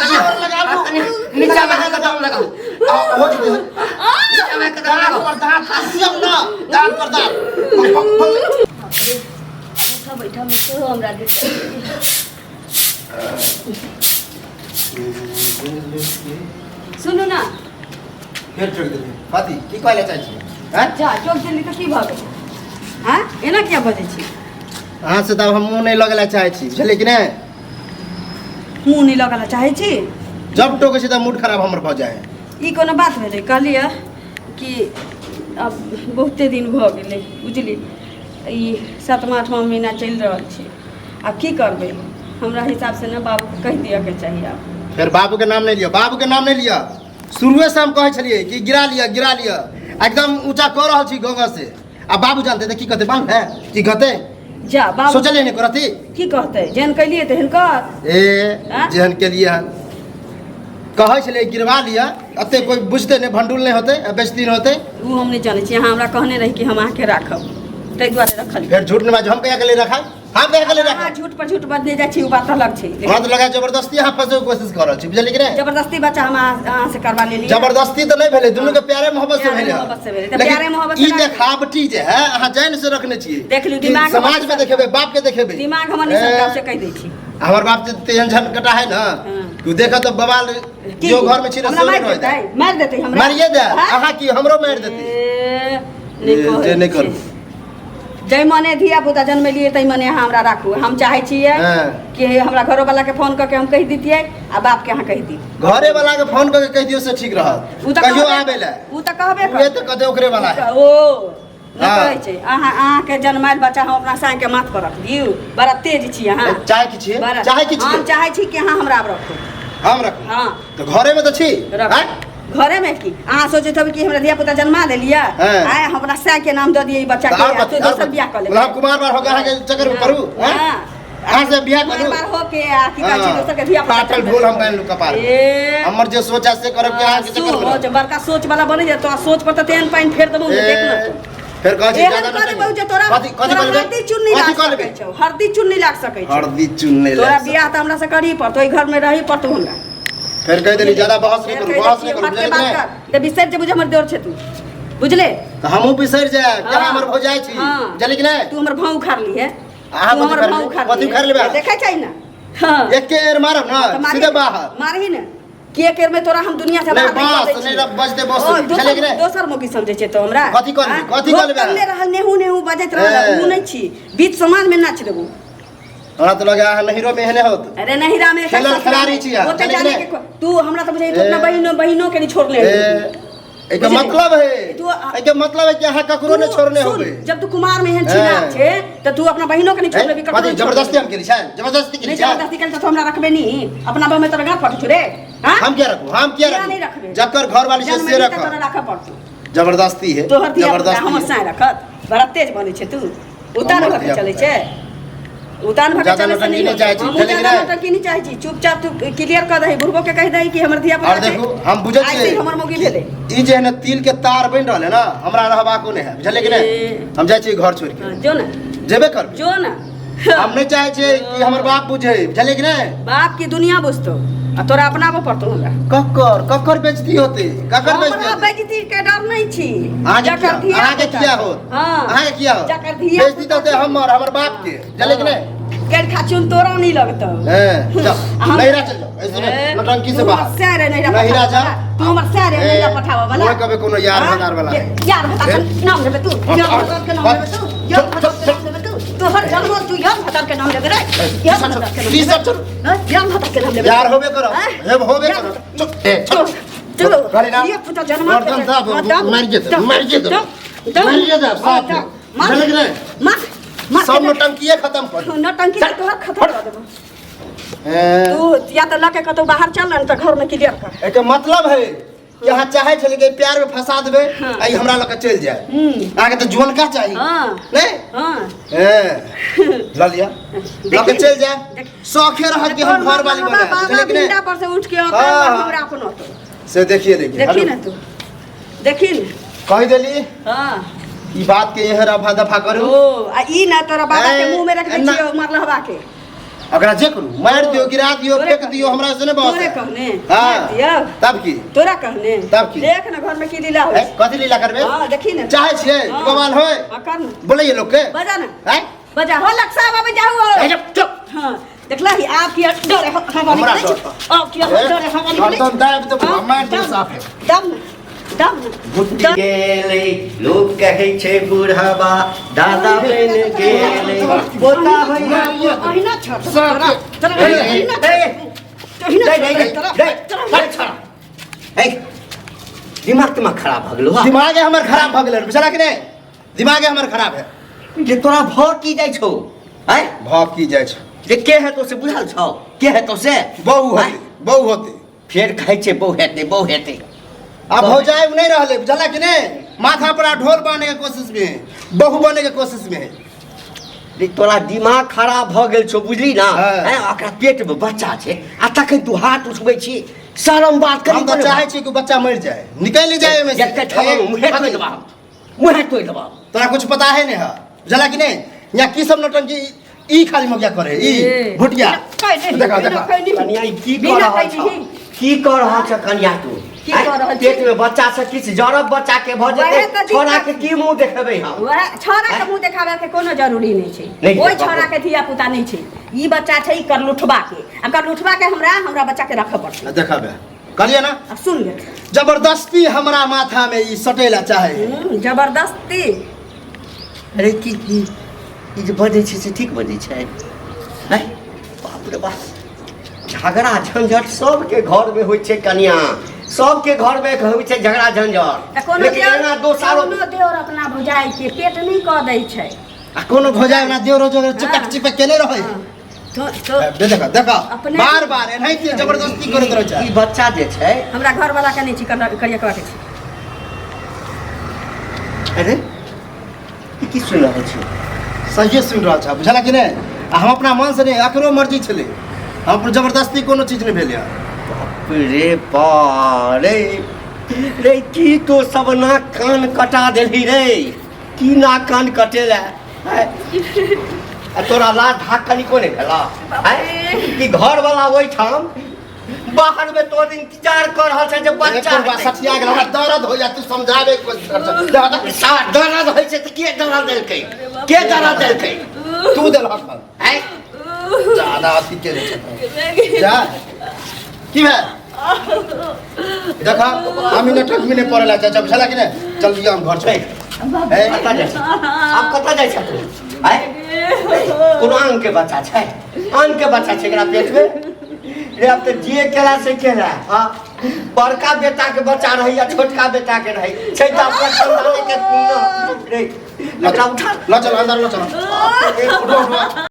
जोर लगाबू। नीचा में कदम लगाओ। आ, हो जेतै। नीचा में कदम दाँत लगाओ। पर दाँत हँसियौ न, दाँत पर दाँत। पक, पक, पक। उठा बैठा में सेहो हमरा दिक्कत। सुनू ना। फेर टोकि देलियै। कथी की कहै लए चाहै छियै, आँय? जा टोक देली तऽ की भऽ गेल? आँय, एना किया बजै छी? अहाँ से तऽ आब हम मुँह नहि लगै लए चाहै छी, बुझलियै कि नहि? मुँह नहि लगै लए चाहै छी? जब टोकै छी तऽ मूड खराब हमर भऽ जाइ है। ई कोनो बात भेलै? कहलियै कि आब बहुते दिन भऽ गेलै, बुझली, ई सातमा आठमा महीना चलि रहल छै। आब की करबै? हमरा हिसाबसँ ने बाबूके कहि दिअके चाही आब। फेर बाबूके नाम नहि लिअ, बाबूके नाम नहि लिअ। शुरुएसँ हम कहै छलियै कि गिरा लिअ, गिरा लिअ, एकदम ऊँचा कऽ रहल छी गोगर से। आ बाबू जानते तऽ की कहतै मालूम है? की कहतै? जा बाबू। सोचलियै नहि करती। की कहतै? जेहन कैलियै तेहन कर। ए। आँय? जेहन केलियै हन, कहै छलियै गिरवा लिअ, एते कोइ बुझतै नहि, भंडुल नहि होतै आ बेइज्जती नहि होतै। ओ हम नहि जानै छी। अहाँ हमरा कहने रही कि हम अहाँके राखब, ताहि दुआरे रखलियै। फेर झूठ नहि बाजू। हम कहिया गेलियै रखा? हम कहिया गेलियै रखा? अहाँ झूठ पर झूठ बजने जाइ छी, ओ बात अलग छै। हमरा तऽ लगा जबरदस्ती अहाँ फंसै के कोशिश कऽ रहल छी, बुझलियै कि नहि? जबरदस्ती बच्चा हम अहाँ से करवा लेलियै? जबरदस्ती तऽ नहि भेलै, दुनू के प्यारे मोहब्बत से प्यारे भेलै। मोहब्बत से भेलै, तऽ लेकिन प्यारे मोहब्बत से ई राखू। देखावटी जे है, अहाँ जानि से रखने छियै। देख लियौ, कि दिमाग हमर समाज में देखेबै, बाप के देखेबै। दिमाग हमर नहीं ए, सनकाव से कहि दै छी। हमर बाप जे तेहन झनकटा है ना कि देखत तऽ बवाल। की? जो घर में छी ना, हमरा से मारि नहि रहै। देतै? मारि देतै हमरा? मारिए दे। हाँ? अहाँ की, हमरो मारि देतै। ए, नहि ए, कहै जे नहि छी। करू। जाहि मने धिया पुता जन्मेलियै ताहि मने अहाँ हमरा राखू। हम चाहै छियै कि हमरा घरोवला के फोन कऽ के हम कहि दितियै आ बाप के अहाँ कहि दी। घरे वाला के फोन करके कहि दियौ से ठीक रहत। उ तऽ कहियो कहबे- आबै लए। उ तऽ कहबे उहे तऽ कहतै ओकरे वाला है। ओ नहि। हाँ। कहै छै अहाँ, अहाँके जन्मायल बच्चा हम अपना साँइ के माथ पर रख दियौ? बड़ा तेज छी अहाँ। चाहे की छियै? बड़ा। चाहे की छियै? हम चाहै छी कि अहाँ हमरा आब रखू। हम रखू? हाँ। तऽ घरे में तऽ छी। रख। आँय? घरे में की अहाँ सोचैत हेबै कि हमरा धिया पुता जन्मा देलियै, हाँ। आइ हम अपना साँइ के नाम दऽ दियै ई बच्चा तऽ के आओर आ कथी? तू आओर दोसर कथी? बियाह कऽ लेबै? मतलब हम कुमार बार होके अहाँके चक्कर में पड़ू, आँय? हाँ। अहाँ से बियाह करू? कुमार बार होके आ की कहै छै, हाँ। दोसर के धिया पुता फाटल ढोल हम बान्हि लू कपार में। ए। हमर जे सोच है से करब कि अहाँके चक्कर में सोच, बड़का सोच वाला बनै जे तोरा सोच पर तऽ तेहन पानि फेर देबौ ने, देख न ए, तू। फेर कहै छी एहन ज्यादा कऽ देबौ जे तोरा कथी कथी तोरा कऽ लेबै? हरदी चून नहि कथी लाग कऽ लेबै? सकै छौ, हरदी चून नहि लाग सकै छौ। हरदी चून नहि तोरा लागि बियाह तऽ हमरा से करही पड़तौ, एहि घर में रही पड़तौ हमरा। फेर कहि देली ज्यादा बहस नहि फेर करू, कहि बहस दै नहि छियौ, करू, हटके बुझलियै बात कि नहि? कर, तऽ बिसरि जेबू जे हमर देवर छै तू, बुझले? तऽ हमहूँ बिसरि जायब कि हाँ। अहाँ हमर भौजाइ छी। हाँ। बुझलियै कि नहि? तू हमर भाव उखाड़ली है। अहाँ तू कथी हमर उखाड़ली? भाव उखाड़ली। कथी उखाड़ि लेबै अहाँ? देखै छै ने। हाँ। एके बेर मारब तऽ ने मारही। सीधे बाहर। मारही ने के केर में तोरा हम दुनिया से नहीं, बाहर निकाल बस, दै नहीं छियै। बजते बस, ओ, बुझलियै कि दोसर नहि? दोसर मौकी समझै छै तो हमरा। कथी कऽ लेबै? आँय? कथी कऽ लोक लेबै? करले रहल नेहू नेहू बजैत रहल। ए। ओ नहि छी, बीच समाज में नाच देबू। हमरा तऽ लगे अहाँ नहिरो में एहने होत। अरे नहिरा में खेलल ससुरा खिलाड़ी में छी अहाँ, ओते बुझलियै जाने कि के नहि? तू हमरा तऽ बुझाइ तू अपना ए। बहिनो बहिनो के नहीं छोड़ले ए, हेबही। एहिके बुझलियै? मतलब है, तू एहिके मतलब है कि अहाँ ककरो नहि तू छोड़ने सुन, होबै। जब तू कुमार में एहन छिनार ए। छे तऽ तू अपना बहिनो के नहीं छोड़ले भी, ककरो कथी नहीं छोड़ले। जबरदस्ती हम केली छै? जबरदस्ती केली नहीं छै? जबरदस्ती केली तऽ तू हमरा रखबे नहीं अपना बह में, तोरा गाँठ फटै छौ रे? हाँ? हम क्या रखू? हम क्या किया नहीं रखू? रखबे? जकर घर वाली छै से जन्म रख। तोरा राखऽ पड़तौ। जबरदस्ती है। तोहर धिया पुता जबरदस्ती हमर है। साँय रखत? बड़ा तेज बनै छै तू, उतान हमर भऽ के धिया चलै पुता। छै, उतान भऽ के ज्यादा चलै से नौटंकी नहि नहि चाहै छी, हमहूँ बुझलियै कि ज्यादा नहि? नौटंकी नहि चाहै छी। चुपचाप तू क्लियर कऽ दही, बुढ़बो के कहि दही कि हमर धिया पुता और देखू, हम बुझै आइ छियै से हमर मौगी भेलै। ई जे है ने तिल के तार बनि रहल है ना, हमरा रहबाको नहि है, बुझलियै कि नहि? ए। हम जाइ छियै घर छोड़ि के। हाँ, जो ने। जेबे करबै। जो ने। हम नहि चाहै छियै कि हमर बाप बुझै, बुझलियै कि नहि? बाप की दुनिया बुझतौ आ तोरा अपनाबऽ पड़तौ हमरा। ककर ककर बेइज्जती होतै? ककर हमरा बेइज्जती होतै? बेइज्जती के डर नहीं छी। अहाँके जकर किया? धिया अहाँके पुता- किया होत? हाँ। अहाँके किया होत? जकर धिया बेइज्जती तऽ होतै हमर, हमर बाप के, बुझलियै कि नहि? केर खाचुन तोरा नहीं लगतौ। ए, जाओ, हम- नैहरा चल जाओ, ऐसे नहीं, ए, नौटंकी से तू हमर बाहर। सैर है नैहरा नैहरा पठाबऽ जा। वाला। तू हमर सैर है ए, नैहरा पठाबऽ वाला। ओए कबे कोनो यार हाँ? भतार वाला है। यार भतार ए? के नाम लेबे तू? हाँ, यार हाँ, भतार के नाम हाँ, लेबे तू? यार भतार के नाम लेबे तू? तोहर जन्म तू यार भतार के नाम लेबे रे? यार भतार के नाम टी लेबे? शर्ट छोड़ू। हाँ? यार भतार के नाम लेबे? यार होबे करो, हाँ? हेब होबे यार करो। भतार- चुप, ए, चलो, चलो। चलो। गाड़ी ना। ये पुता जन्मा गर्दन साफ हो, मारि जेतै, मारि जेतै। मारि जेतै, साफ हो। बुझलियै कि नहि? मार मार। सब नौटंकिए खत्म कर दू। नौटंकी तऽ तोहर खत्म कर देबो। ए, तू या तऽ लऽ के कतौ बाहर चल ने तऽ घर में क्लियर कर। एकर मतलब है कि अहाँ चाहै छलियै कि प्यार में फंसा देबै आ ई हमरा लऽ के चलि जाए। अहाँके तऽ जुअनका चाही। हाँ। नहि? हाँ। ए, लऽ लिअ, लऽ के चलि जाए। देख। शौखे रहत कि हम घर वाली बनाए, बाबा बुझलियै कि नहि? भिंडा पर से उठ के हाँ, हाँ, हाँ। हमरा अपनो तो से देखिए देखिए। देखी ना तू, देखी ने। कहि देली। हाँ। ई बात के यह रफा दफा करू। ओ आ ई ना तोरा बाबा के ए, मुंह में रख दे ना। छियो मरलहवा के। ओकरा जे करू मारि दियौ, गिरा दियौ, तोरे फेंक दियौ, हमरा से नहि बहस तोरे है। कहने हाँ। मारि दियौ। तब की? तोरा कहने। तब की? देख न घर में की लीला होइ ए, कथी लीला करबे? हाँ, देखी ने। चाहे छियै हाँ। बवाल होय? हाँ, कर न। बोलैये लोग के। बजा न। हैं? बजा हो लक्सा बाबा जाऊ हो। ए, चुप, चुप। हाँ, देखला ही आप किया डरे हवा हमरा निकलै डर। छै। आप किया डरे हवा निकलै हरदम दाबि देबौ, हाँ, मारि देबौ दम, साफे। दम न, दम न। भुटि गेलै लोक कहै छै बुढ़ाबा दादा बनि गेलै पोता होइया। अहिना छोड़ तोरा, तोरा अहिना छोड़। अहिना नहीं, नहीं, छोड़, नहीं, तोरा, नहीं, तोरा। ए, दिमाग तिमाग खराब भऽ गेलौ। दिमागे हमर खराब भऽ गेलै, बुझला कि नहि? दिमागे हमर खराब है। जे तोरा भऽ की जाइ छौ? आँय? भऽ की जाइ छौ? जे के हेतौ से बुझल छौ? के हेतौ से? बहु होतै, बहु होतै। फेर कहै छै बहु हेतै, बहु हेतै। आब भौजाइ नहि रहलै, बुझला कि नहि? माथा पर ढोल बान्हे के कोशिश में है, बहु बने के कोशिश में है। रे तोरा दिमाग खराब भऽ गेल छौ, बुझली ना? हाँ। हैं, ओकरा पेट में बच्चा छै आ तखन तू हाथ उठबै छी, शरम बात करी। हम तऽ चाहै छी कि बच्चा मरि जाए, निकलि जाए एहिमे से। एके ठमा मुँहे तोड़ि देबा, मुँहे तोड़ि देबा। तोरा कुछ पता है नहीं है, बुझला कि नहीं? यहाँ की सब नौटंकी ई खाली मगिया करे ई ए। भुटिया। बिना देखा देखा। कैनी, कनिया, ई की कऽ बिना रहल छौ? कैनी। की कऽ रहल छौ कनिया तू? की कऽ रहल छी? पेट में बच्चा से किछु जरब बच्चा के भऽ वएह जेतै, तऽ छोड़ा दिक्कत। के की मुँह देखेबै हम? वएह छौड़ा के मुँह देखाबे के कोनो जरूरी नहि छै। नहि ओहि छै, छौड़ा के धिया पुता नहि छै, ई बच्चा छै ई करलुठबा के, आ करलुठबा के हमरा हमरा बच्चा के रखऽ पड़तै। देखबे कहलियै ना। आ सुन ले। जबरदस्ती हमरा माथा में ई सटेला चाहे है। जबरदस्ती। अरे की की ई जे बजै छै से ठीक बजै छै? हैं, बाप रे बाप, झगड़ा झंझट सबके घर में होइ छै कनिया, सबके घर में होइ छै झगड़ा झंझट। तऽ कोनो लेकिन देवर एना दोसारो कोनो देवर अपना भौजाइ के पेट नहि कऽ दै छै। आ कोनो भौजाइ अपना देवरो जोगर चिपक चिपक केने रहै। हाँ। तो बे देखा देखा, अपने- बार बार एनाहिते जबरदस्ती करैत रहै छै। ई बच्चा जे छै हमरा घरवाला के नहि छी, करियकवा के छी। अरे ई की सुनि रहल छी? सहिए सुनि रहल छ, बुझला कि नहि? आ हम अपना मन से नहि, एकरो मर्जी छलै, हम अपन जबरदस्ती कोनो चीज नहि भेल। बाप रे बा, रे रे, की तो सब नाक कान कटा देलही रे? की नाक कान कटेला? आँय? आ तोरा लाज धाक कनिको नहि भेला? आँय? कि घरवाला ओहिठाम बाहर में तोर इंतजार कर रहल छै जे बच्चा एक बार हेतै। सठिया गेल, हमरा दर्द हो जाए, तू समझाबे के कोशिश कर छ। दर्द दर्द होइ छै तऽ के दर्द देलकै? के दर्द देलकै? तू देलहक हन। आँय? ज्यादा अथी केने छै। जा की भेल? देखा, हम ई नाटक में नहि पड़े ला चाचा, बुझला कि नहि? चल दिया हम घर छोड़। ए, कतऽ जाइ छै? आब कतऽ जाइ छै तू? आँय? कोनो आन के बच्चा छै? आन के बच्चा छै एकरा पेट में? रे आब तऽ जे केला से केला। हाँ, बड़का बेटा के बच्चा रही या छोटका बेटा के रही छै तऽ अपना खानदाने के। रे एकरा उठा ल चल, अंदर ल चल। उठो, उठो।